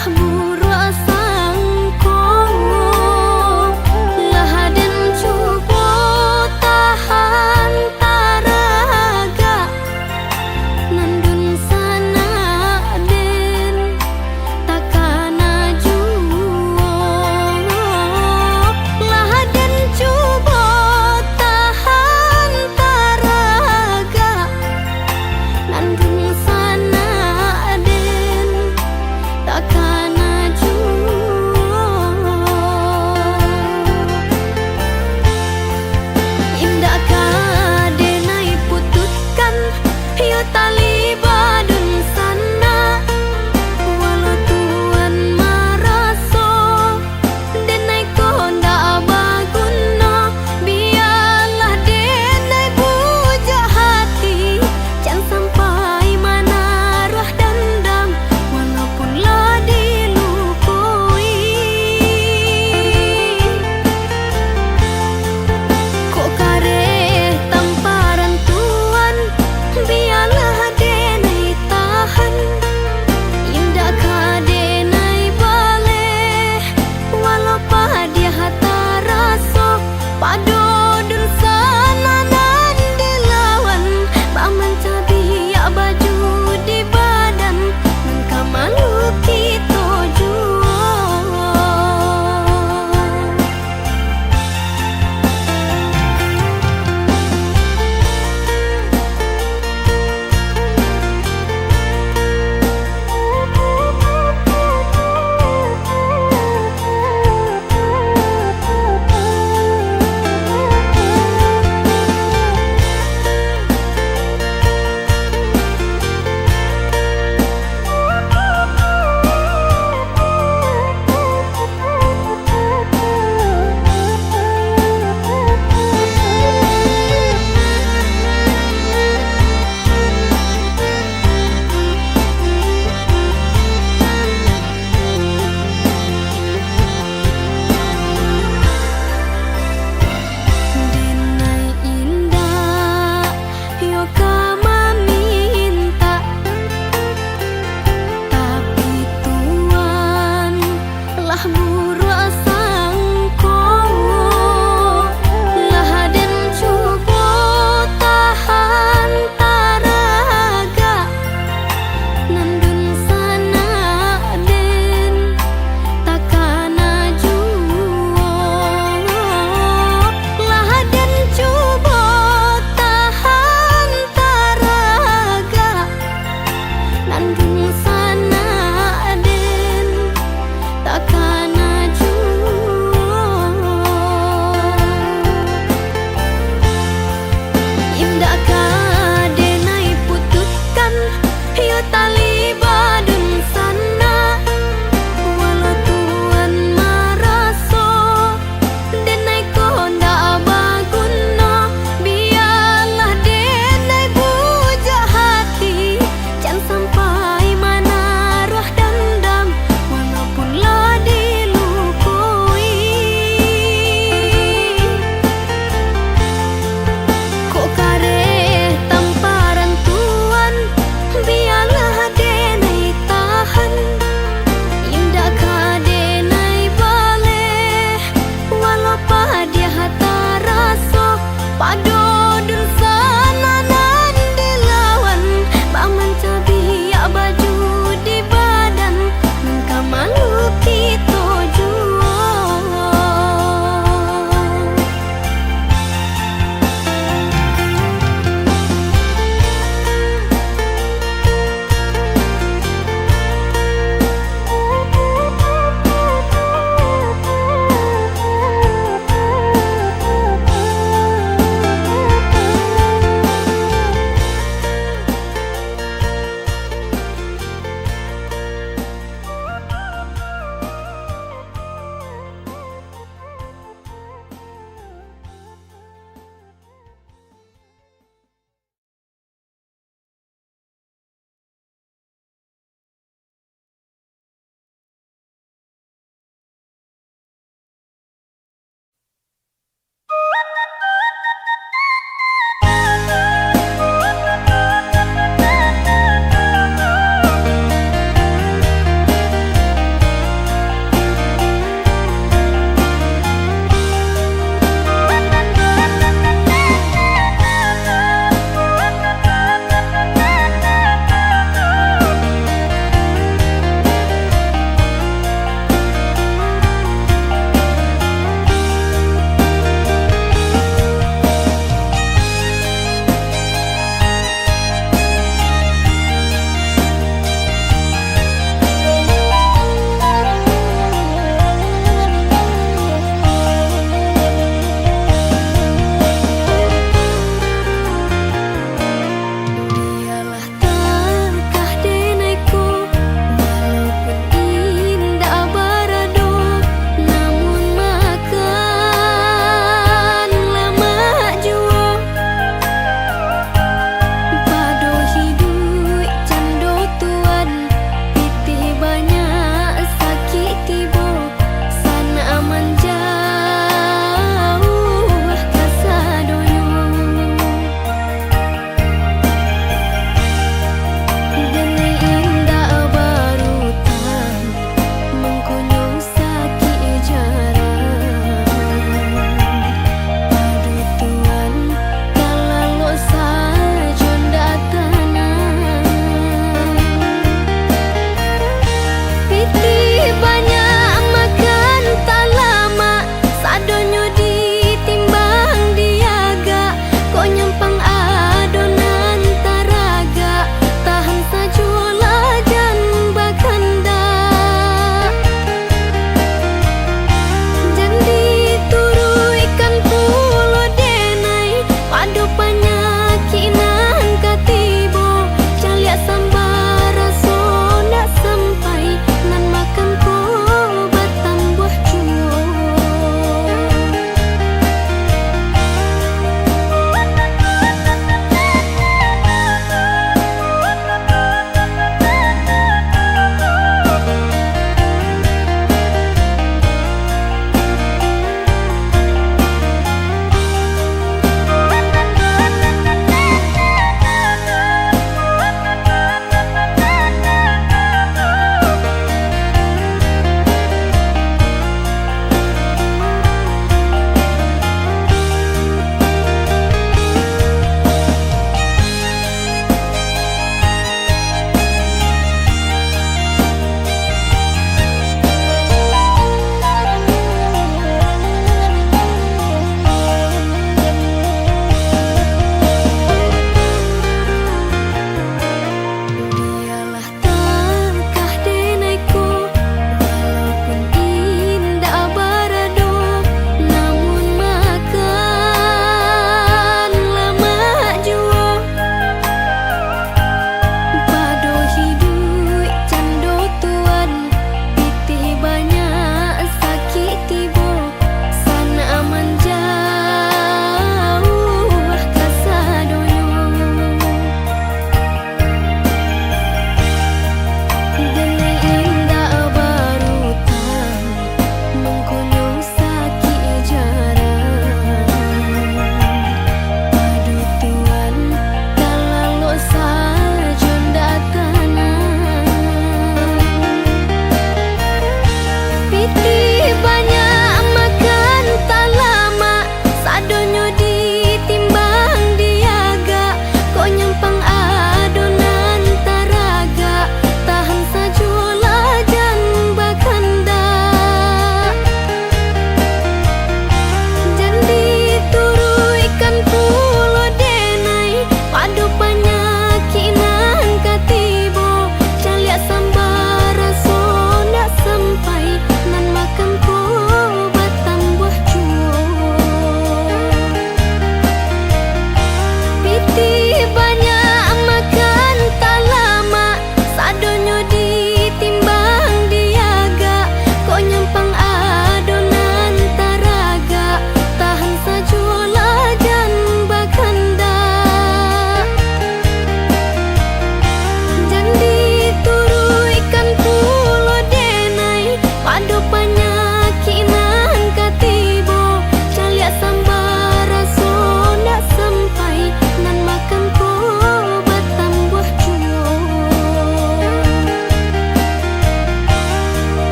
Lah buruk sangko, lah den cubo tahan taraga, nandun sana den takana juo. Lah den cubo tahan taraga, nandun sana den takana.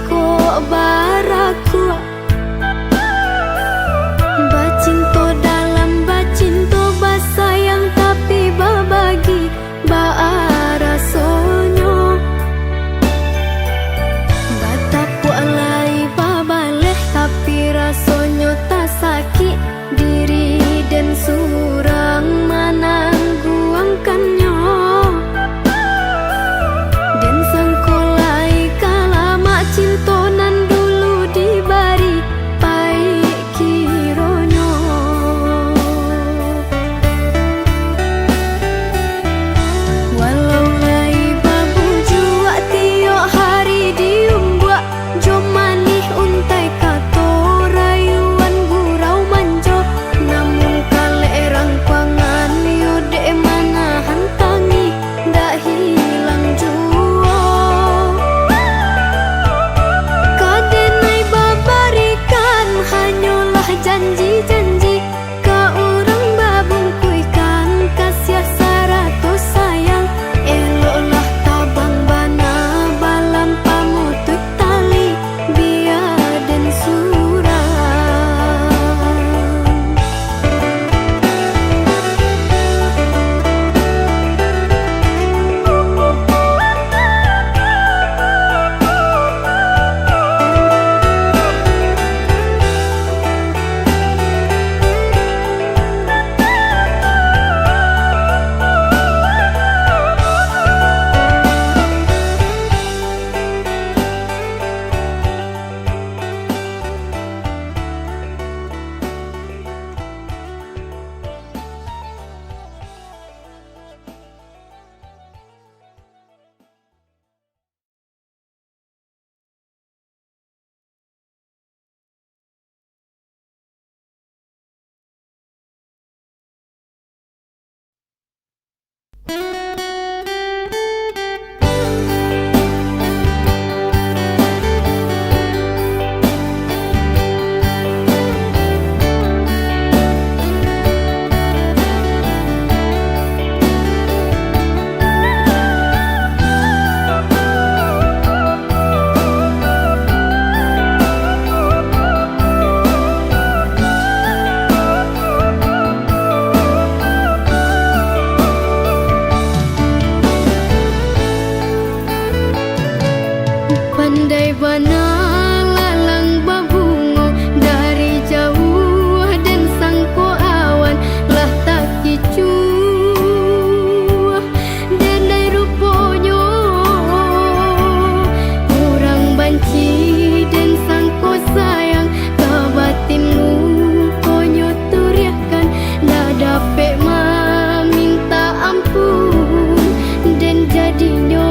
kok baraku. Bacinto dalam bacinto basayang tapi babagi baarasonyo. Batapu alai babaleh tapi rasonyo tak sakit diri dan surang manangguangkannya. Dan sangkolai kalama cintonan dulu dibari paik kironyo. Walau lai babu jua tiok hari diumbuak jo manih untai kato rayuan gurau manjo. Namun kale rangkuangan yo dek manahan tangi dak hilang juo. Kadenai babarikan hanyalah janji-janji ka urang babungkuikan kasiah saratus sayang. Eloklah tabang bana balam pamutuk tali biar den surang. Pandai bana lalang babungo dari jauh dan sangko awan lah tak kicu denai ruponyo. Kurang banci dan sangko sayang kabatin lukonyo turiakan dadape ma minta ampun dan jadinyo.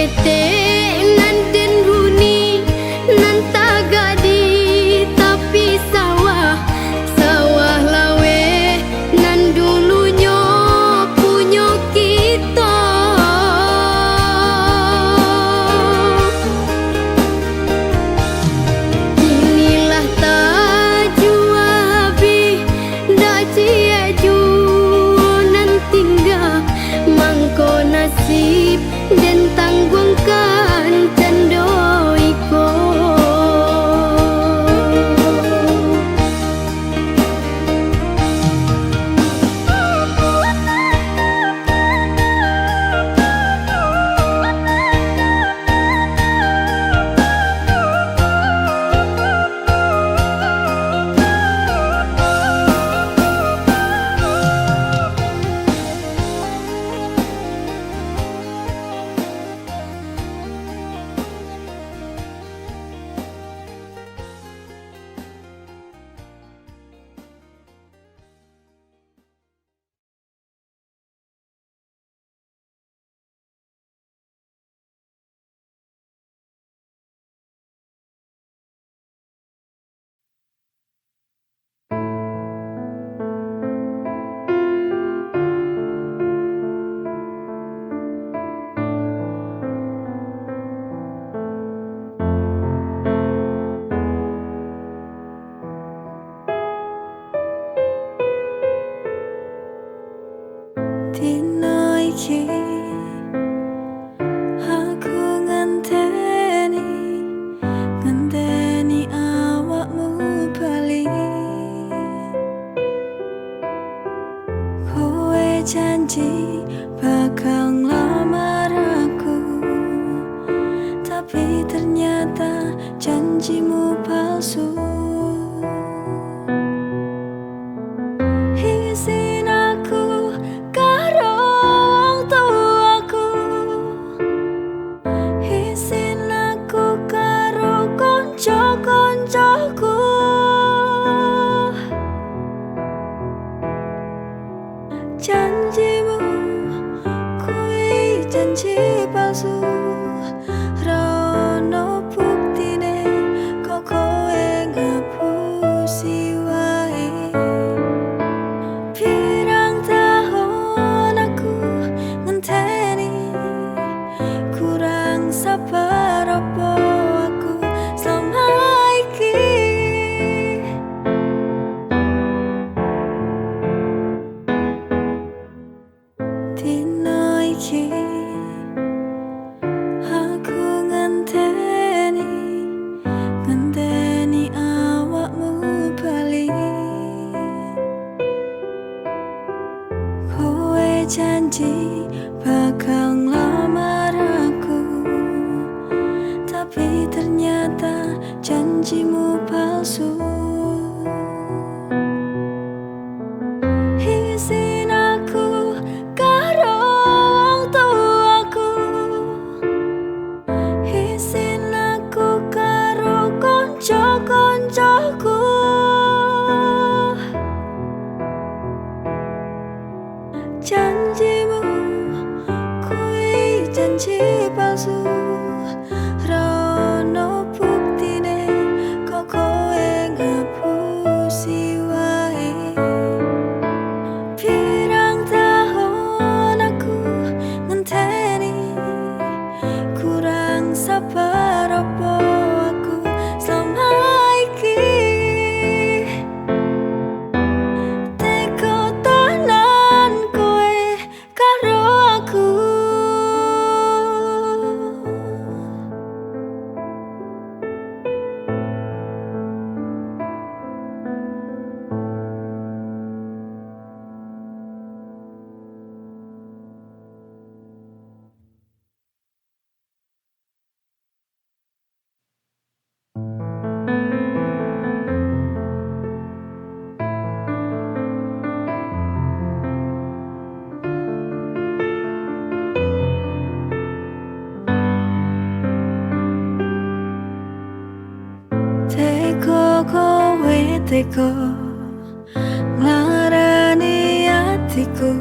Ketek nan den huni nan tagadi tapi sawah sawah lawe nan dulunya punya kita. Inilah tajua habis dak cie nan tinggal mangko nasib dan tanggungkan candoiko. Dino iki aku ngenteni, ngenteni awakmu bali. Kowe janji bakal nglamar aku, tapi ternyata janjimu palsu. Izin aku karo wong tuaku, izin aku karo kanca-kancaku. Janjimu kuwi janji palsu, ra ono buktine kok kowe ngapusi wae. Pirang tahun aku ngenteni, kurang sabar apa aku selama iki. Dino iki aku ngenteni, ngenteni awakmu bali. Kowe janji bakal nglamar aku, tapi ternyata janjimu palsu. Izin aku karo wong tuaku, izin aku karo kanca-kancaku. Janjimu kuwi janji palsu, ra ono buktine kok kowe ngapusi wae. Pirang tahun aku ngenteni, kurang sabar apa aku selama iki. Teko tenan kowe karo aku. Teko kowe teko nglarani atiku,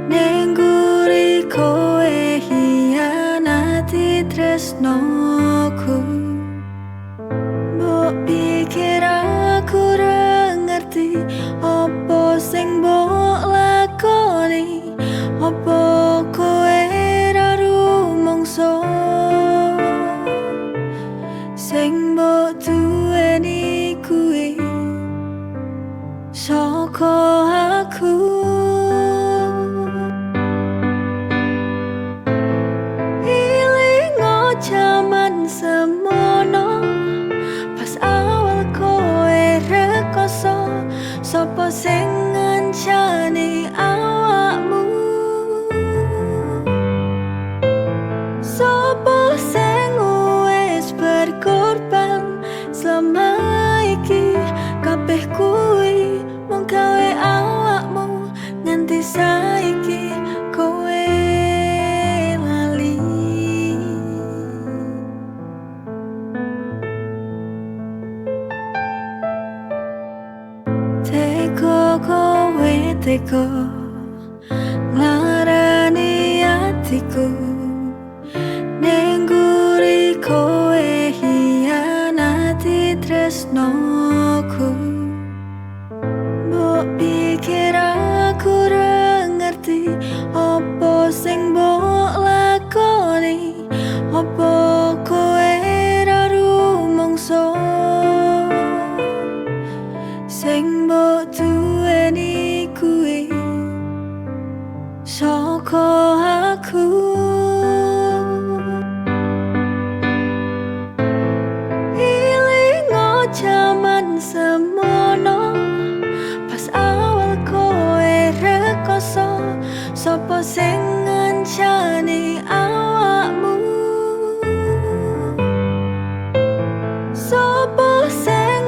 ning guri kowe hianati. tresnoku. Mbok pikir aku ora ngerti opo sing mbok lakoni, opo kowe ra rumangsa sing mbok duweni kuwi saka aku. Ilingo jaman semono pas awal kowe rekoso, sapa sing ngancani awakmu, sapa sing wis berkorban selama iki. Kabeh kuwi mung gawe awakmu nganti saiki kowe lali. Teko kowe teko nglarani atiku, ning guri kowe hianati tresnoku. Mbok pikir aku ora ngerti opo sing mbok lakoni, opo kowe ra rumangsa sing mbok duweni kuwi saka aku. Ilingo jaman semono pas awal kowe rekoso, sapa sing ngancani awakmu, sapa sing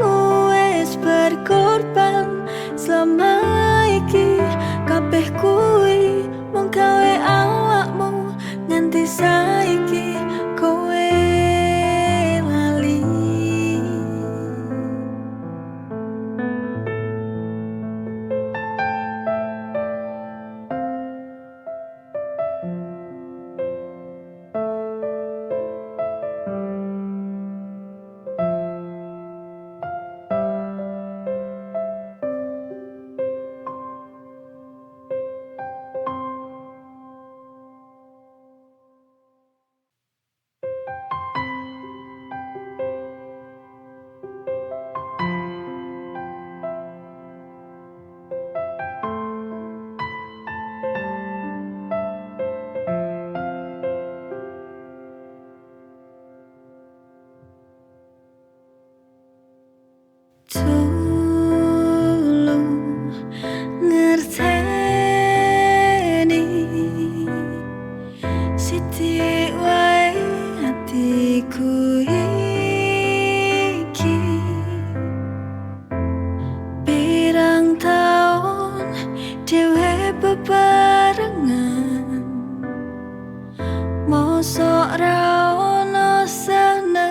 wis berkorban selama iki. Kabeh kuwi mung gawe awakmu nganti saiki kowe lali. Tulung ngerteni sithik wae atiku iki. Pirang taun dhewe bebarengan, mosok ra ono senenge.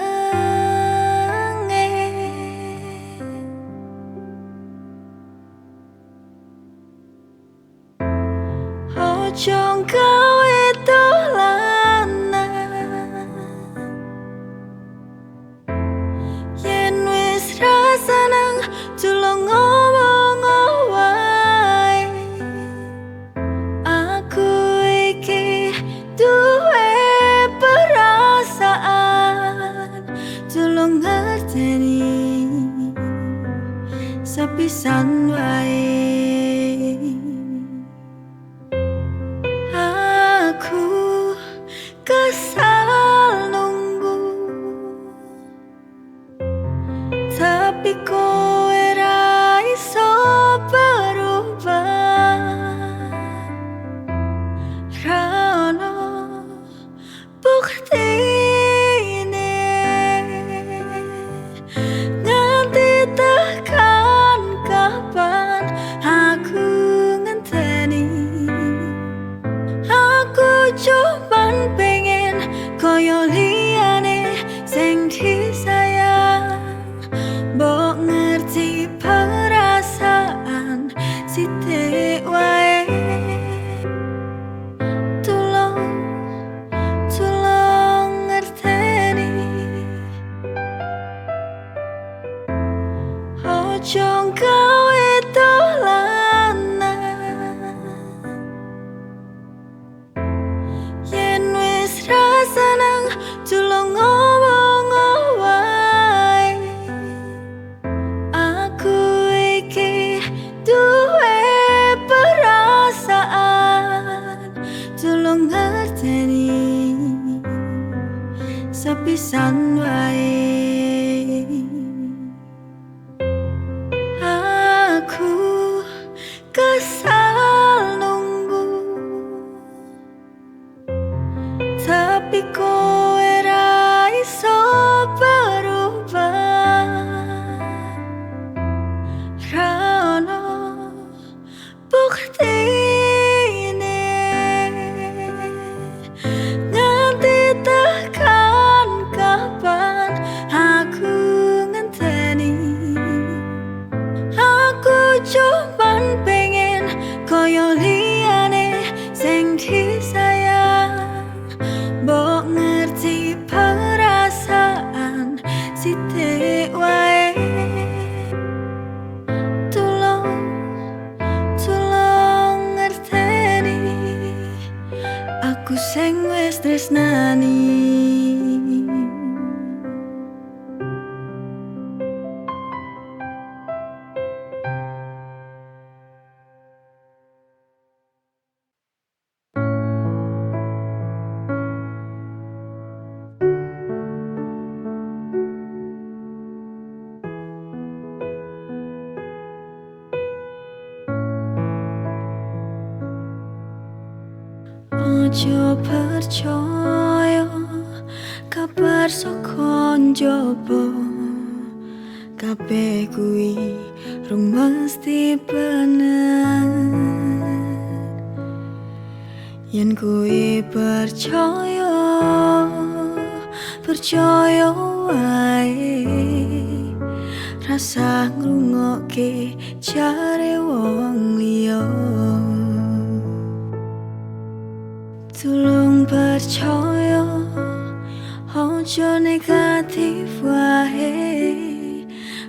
Ojo gawe dolanan yen wis ra seneng, tulung ngomong wae. Aku iki duwe perasaan, tulung ngerteni sepisan wae. Aku kesal nunggu, tapi kowe ra iso berubah. Ra ono buktine nganti tekan kapan aku ngenteni. Aku cuman pengen koyo liyane sing disayang, mbok ngerti perasaan sithik wae. Tulung, tulung ngerteni. sepisan wae. Aku kesal nunggu, tapi kowe ra iso berubah. Ra ono buktine nganti tekan kapan aku ngenteni. Aku cuman pengen koyo liyane sing disayang, mbok ngerti perasaan sithik wae. Tulung, tulung ngerteni aku sing wis tresnani. Ojo percaya kabar saka njaba, kabeh kuwi rung mesti bener. Yen kuwi percaya, percaya wae, rasa ngrungokke jare wong liya. Tulung percaya, ojo negatif wae.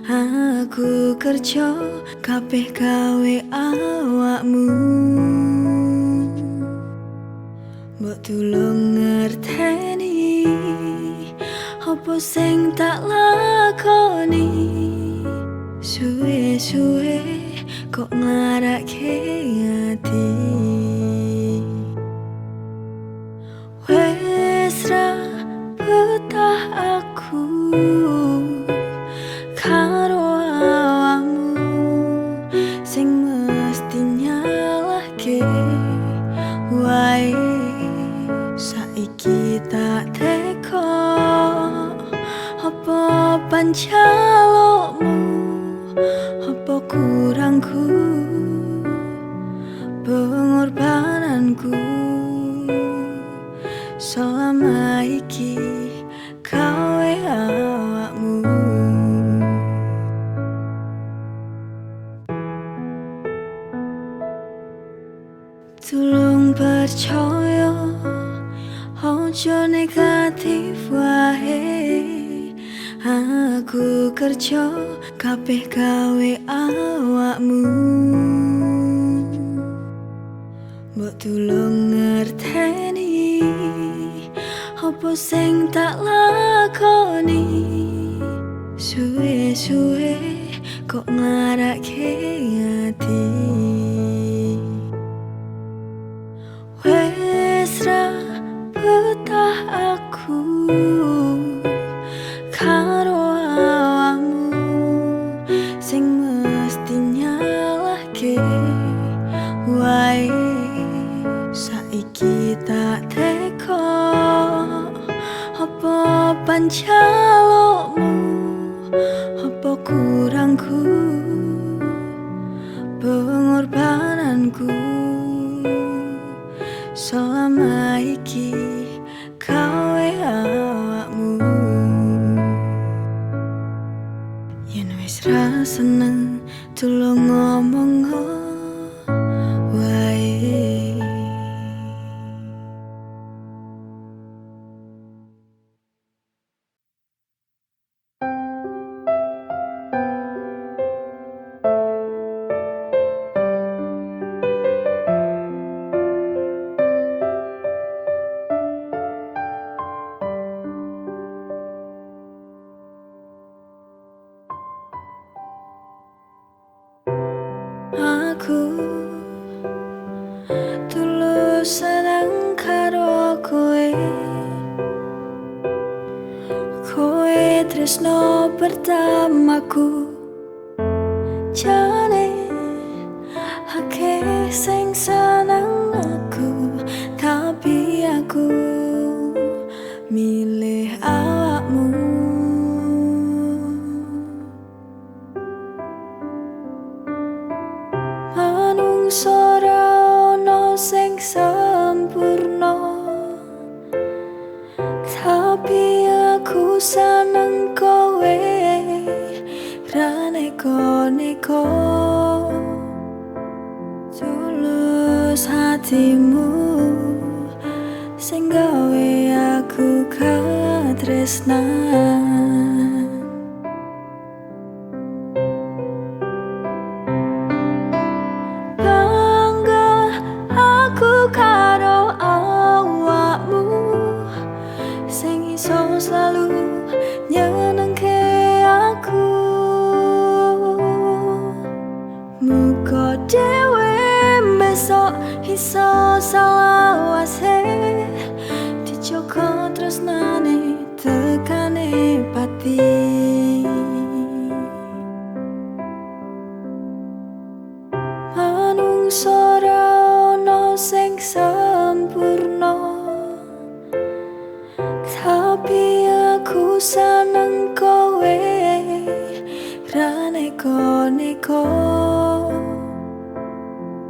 Aku kerja kabeh gawe awakmu. Mbok tulung ngerteni apa sing tak lakoni. Suwe-suwe kok nglarake ati. Wes ra betah aku karo awakmu sing mesti nyalahke wae. Saiki tak teko apa panjalukmu, apa kurangku pengorbananku selama iki gawe awakmu. Tulung percaya, ojo negatif wae. Aku kerja kabeh gawe awakmu. Mbok tulung ngerteni apa sing tak lakoni. Suwe-suwe kok nglarake ati. Wes ra betah aku karo awakmu sing mesti nyalahke wae. Saiki tak teko apa panjalukmu, apa kurangku pengorbananku selama iki gawe awakmu. Yen wis ra seneng tulung ngomong wae. tresno pertamaku. Jane akeh sing seneng aku, tapi aku milih awakmu. Manungsa ra ono sing sempurna, tapi aku seneng kowe ra neko-neko. Tulus hatimu sing gawe aku katresnan. Bangga aku karo awakmu sing iso selalu nyenengke aku. Muga dhewe besok iso salawase, dijogo tresnane tekane pati. Manungsa ra ono sing sempurna, tapi aku seneng kowe ra neko-neko.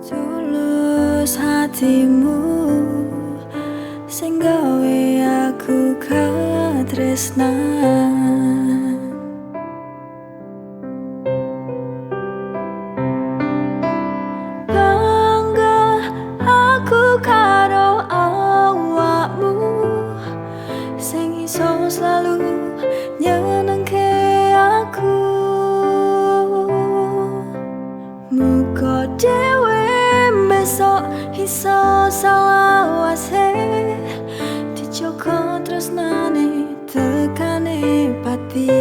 Tulus hatimu sing gawe aku katresnan. Bangga aku karo awakmu sing iso selalu nyenengke aku. Muga dhewe besok iso salawase, dijogo tresnane tekane pati.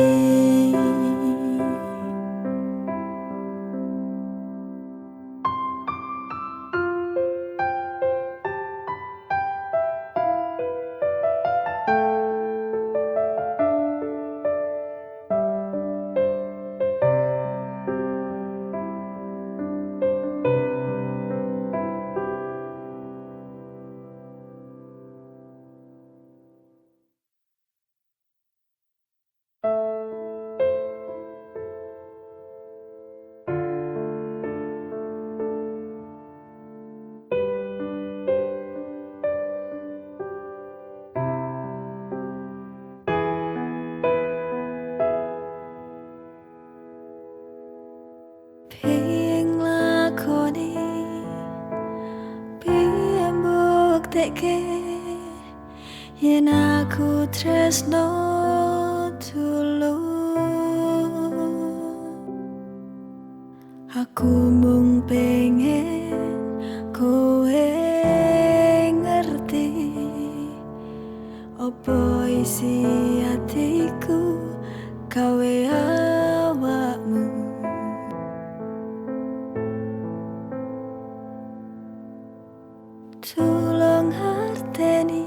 Piye nglakoni, piye mbuktekke yen aku tresno tulus. Aku mung pengen kowe ngerti opo isi atiku gawe awakmu. Tulung ngerteni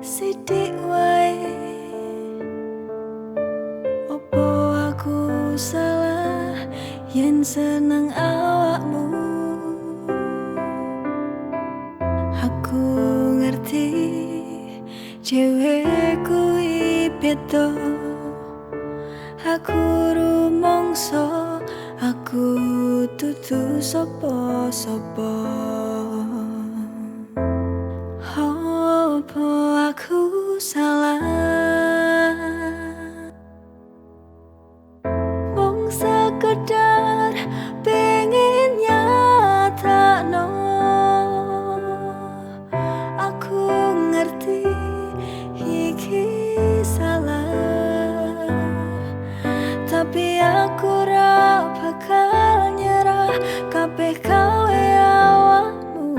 sithik wae, opo aku salah yen seneng awakmu. Aku ngerti dhewe kuwi beda, aku rumangsa aku dudu sapa-sapa. Opo aku salah mung sekedar pengen nyatakno. Aku ngerti iki salah, tapi aku ra bakal nyerah kabeh gawe awakmu.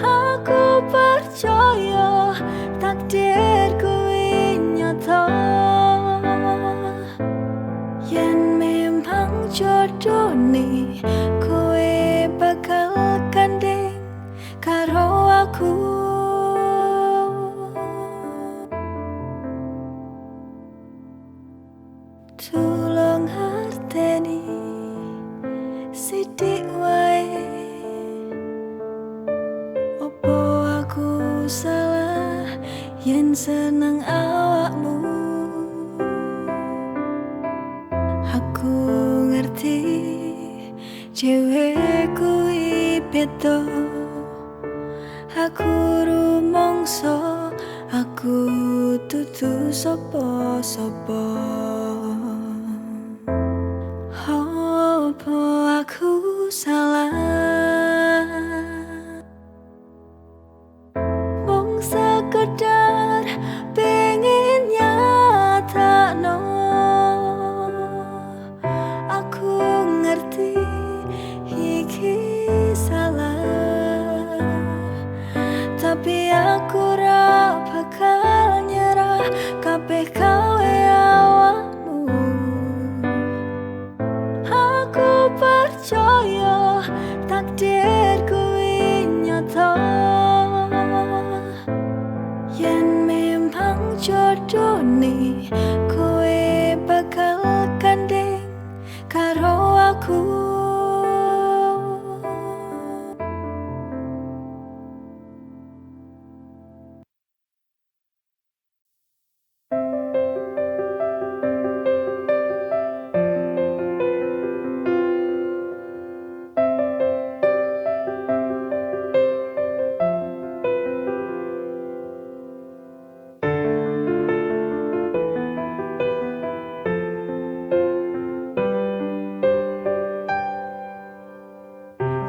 Aku percaya takdir kuwi nyata, yen memang jodone kowe bakal gandeng karo aku. yen seneng awakmu. Aku ngerti dhewe kuwi beda, aku rumangsa aku dudu sapa-sapa. Apa aku salah mung sekedar pengen nyatakno. Aku ngerti iki salah, tapi aku ra bakal nyerah kabeh gawe awakmu. Aku percaya takdir kuwi nyata, yen memang jodone kowe bakal gandeng karo aku.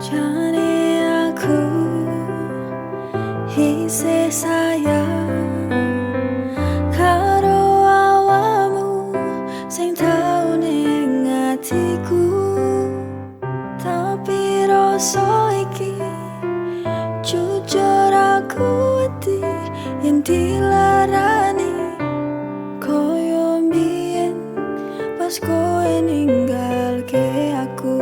Jane aku isih sayang karo awakmu sing tau ning atiku, tapi rasa iki jujur aku wedi yen dilarani koyo mbiyen pas kowe ninggalke aku.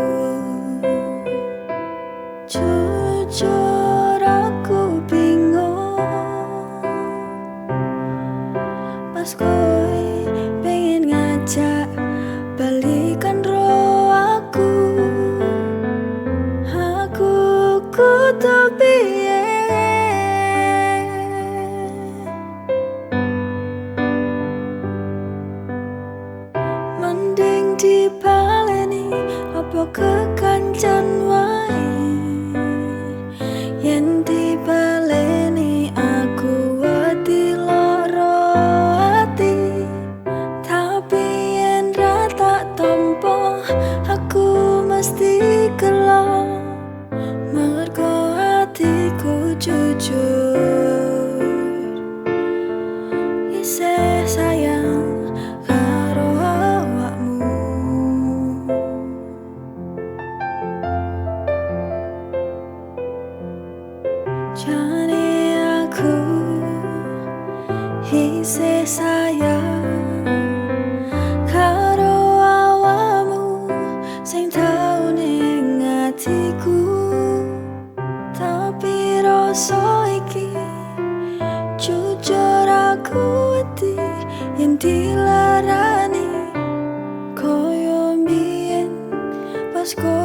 Jujur aku bingung pas kowe pengen ngajak balikan ro aku. Aku kudu piye? Mending dibaleni apa kekancan wae. Yen dibaleni aku wedi lara ati, tapi yen ra tak tampa aku mesti gelo mergo atiku jujur isih sayang karo awakmu. Jane aku isih sayang karo awakmu sing tau ning atiku, tapi rasa iki jujur aku wedi yen dilarani koyo mbiyen pas kowe